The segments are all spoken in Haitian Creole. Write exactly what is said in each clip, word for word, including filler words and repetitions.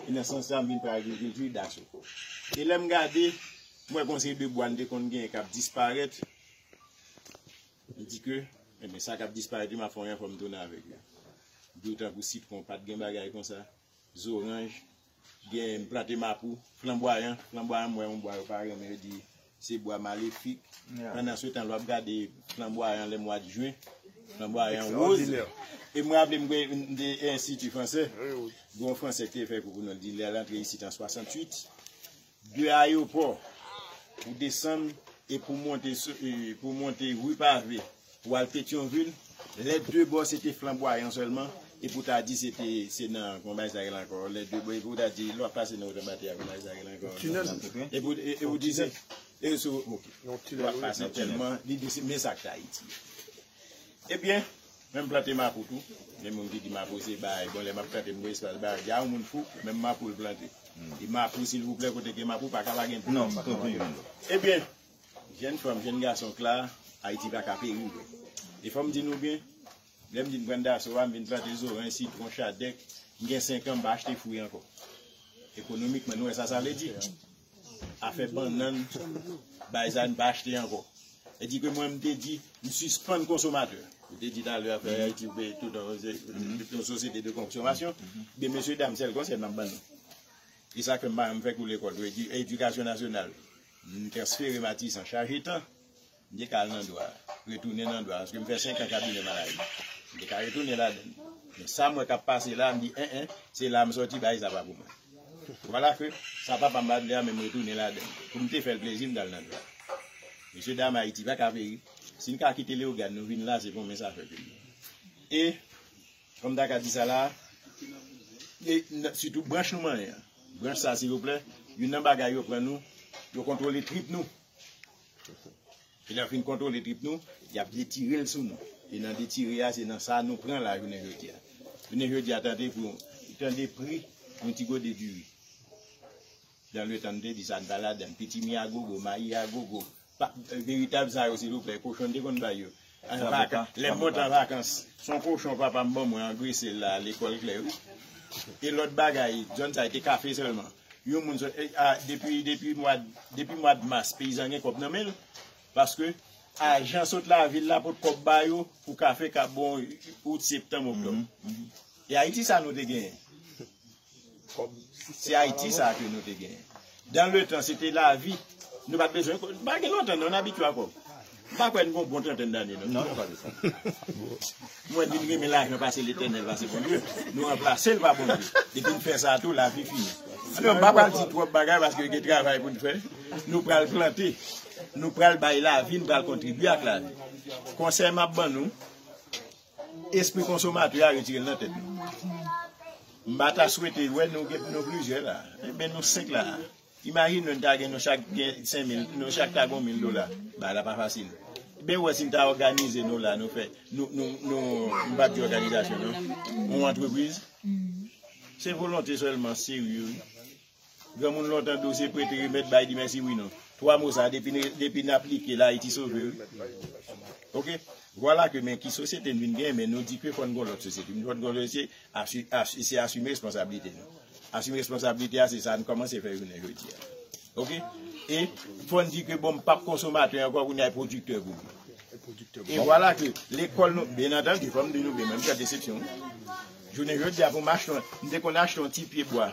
E nan sans sa, m vin pran agrikilti, daso. E lè m gade, m wè gon seri de bwa n te konn genyen k ap disparèt. M di ke, enben, sa k ap disparèt yo, m ap fè yon efò m tounen avèk yo. M di w tankou sitwon, pa t gen bagay konsa. Zoranj, gen, m plante mapou, flanbwayan. Flanbwayan, m wè yon bwa yo pa renmen, yo di se bwa malefik. Pandansetan, lè w ap gade flanbwayan lè mwa de jen, flanbwayan woz. E m raple m gen yon enstiti fransè, gen yon fransè ki te fè kou pou nou, li di lè l antre isit an swasanntuit, de ayewopò pou desann e pou monte, pou monte ri Pave pou al Petyonvil, lè de bò se te flanbwayan sèlman, e pou ta di se te, se nan, kòman bagay sa rele ankò, lè de bò, e pou ta di lè w ap pase nan wout Anbatya, kòman bagay sa rele ankò. Tinèl. E pou, e, e pou di se, e sou, ok. Lè w ap pase tèlman, li di se, men sa k t Ayiti. Ebyen, men m plante mapou tou. Gen moun ki di mapou se bay, bon, lè m ap plante m gon espas bay, di a yon moun fou, menm mapou l plante. E mapou, silvouplè, kote gen mapou, pa ka pa gen. Non, pa ka pa gen. Ebyen, jèn fanm, jèn gason k la, Ayiti pa ka peri vre. E fò m di nou byen, lè m di m pran daso a, m vin plante zoranj, sitwon, chadèk, m gen senk an, m pa achte fwi ankò. Ekonomikman, nou wè sa sa vle di. Afè bannann, bay sa n pa achte ankò. E di ke mwen, m te di, m sispann konsomatè. Ou te di talè afè Ayiti, ou pe tout an, se yon sosyete de konsòmasyon. Ebyen, mesye dam, sèl konsèy m ap ban nou. E sa k fè m pa janm fè kou lekòl tou. Edi-, edikasyon nasyonal, m transfere Matisan, chaje tan. M te ka al nan dwa, retounen nan dwa, paske m fè senk an kabinè maladi. M te ka retounen ladan l. Men sa m wè k ap pase la, m di, en, en, se la m sòti, bagay sa pa pou mwen. Vwala ke sa papa m pa t vle a, men m retounen ladan l. Pou m te fè l plezi, m t al nan dwa. Mesye dam, Ayiti pa ka peri. Si n ka kite Leyogàn, nou vin la, se pou men sa fè ke nou. E, kòm m ta ka di sa la, e, n-, sitou branch nou manyen an. Branch sa, silvouplè, youn nan bagay yo pran nou, yo kontwole trip nou. E lè yo fin kontwole trip nou, y ap detire l sou nou. E nan detire a, se nan sa nou pran la jounen jodi a. Jounen jodi a, tande pou, tande pri yon ti gode diri. Dan le tan, n te di sa, n pa ladan l. Pitimi a gogo, mayi a gogo. Pa, veritab sa yo, silvouplè, kochon n te konn bay yo. An vakans, lè m monte an vakans, se yon kochon papa m ban mwen, angrese l la, lekòl klè, wi. E lòt bagay, zòn sa yo te kafe sèlman. Yon moun sot, e, a, depi, depi mwa, depi mwa de mas, peyizan gen kòb nan men l, paske ajan sot lavil la pot kòb ba yo pou kafe k ap bon out, septanm, oktòb. E Ayiti sa nou te genyen. Se Ayiti sa ke nou te genyen. Dan le tan, se te lavi. Nou pa t bezwen, pa gen lontan, non, n abitye a kòb. M pa kwè n gon bon trantèn dane, non. Non, nou pa bezwen. Mwen di n renmen lajan pase Letènèl, pase Bondye. Nou ranplase l pa Bondye. Depi n fè sa tou, lavi fini. Anben, m pa pral di twòp bagay paske gen travay pou n fè. Nou pral plante. Nou pral bay lavi, nou pral kontribye ak lavi. Konsèy m ap ban nou, espri konsomatè a, retire l nan tèt nou. M pa ta swete wè nou gen, nou plizyè la. Enben, nou senk la. Imajine w, n ta gen nou chak gen senk mil, nou chak ta gon mil dola. Bagay la pa fasil. Ben wè si n ta òganize nou la, nou fè, nou, nou, nou, m pa di òganizasyon non, yon antrepriz. Se volonte sèlman, serye wi. Granmoun lontan di w se prete remèd, bay di mèsi wi non. Twa mo sa, depi n, depi n aplike l, Ayiti sove wi. Oke? Vwala ke men ki sosyete n vin genyen, men nou di ke fò n gon lòt sosyete. Fò n gon lòt sosyete, asi-, asi-, se asime responsablite nou. Asime responsablite a, se sa n kòmanse fè jounen jodi a. Oke? E fò n di ke bon, m p ap konsomatè ankò, kounye a e pwodiktè pou mwen. E vwala ke lekòl nou, byen antandi, fò m di nou byen, men m pran desepsyon. Jounen jodi a, pou m achte, m te konn achte yon ti pye bwa.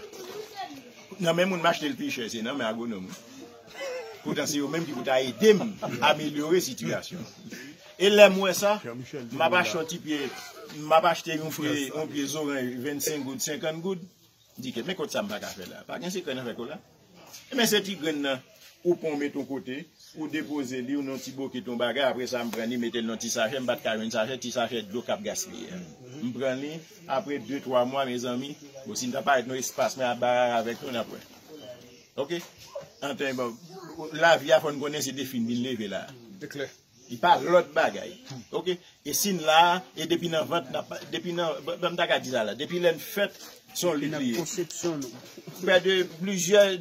Nan men moun m achte l pi chè, se nan men agwonòm wi. Poutan se yo menm ki pou ta ede m amelyore sitiyasyon. E lè m wè sa, m ap achte yon ti pye, m ap achte yon pye, yon pye zoranj vennsenk goud, senkant goud. M di ke, men kot sa m pa ka fè la? Pa gen sekrè nan fè kola. Enben, se ti grenn nan, ou pran w met yon kote, ou depoze li, ou nan yon ti bokit, yon bagay, apre sa, m pran li, mete l nan ti sachè, m pa t ka jwenn sachè, ti sachè dlo k ap gaspiye a. M pran li, apre de, twa mwa, mezanmi, bon, si m ta parèt nan espas, mwen ap barare avèk nou, n ap wè. Oke? Antan, bon, lavi a, fò n konnen se defi n vin leve la. Se klè. Li pa lòt bagay. Oke? E si n la, e depi nan vant, n ap, depi nan, ban, ban m ta ka di sa la, depi lè n fèt, se yon lit li ye. Près de plizyè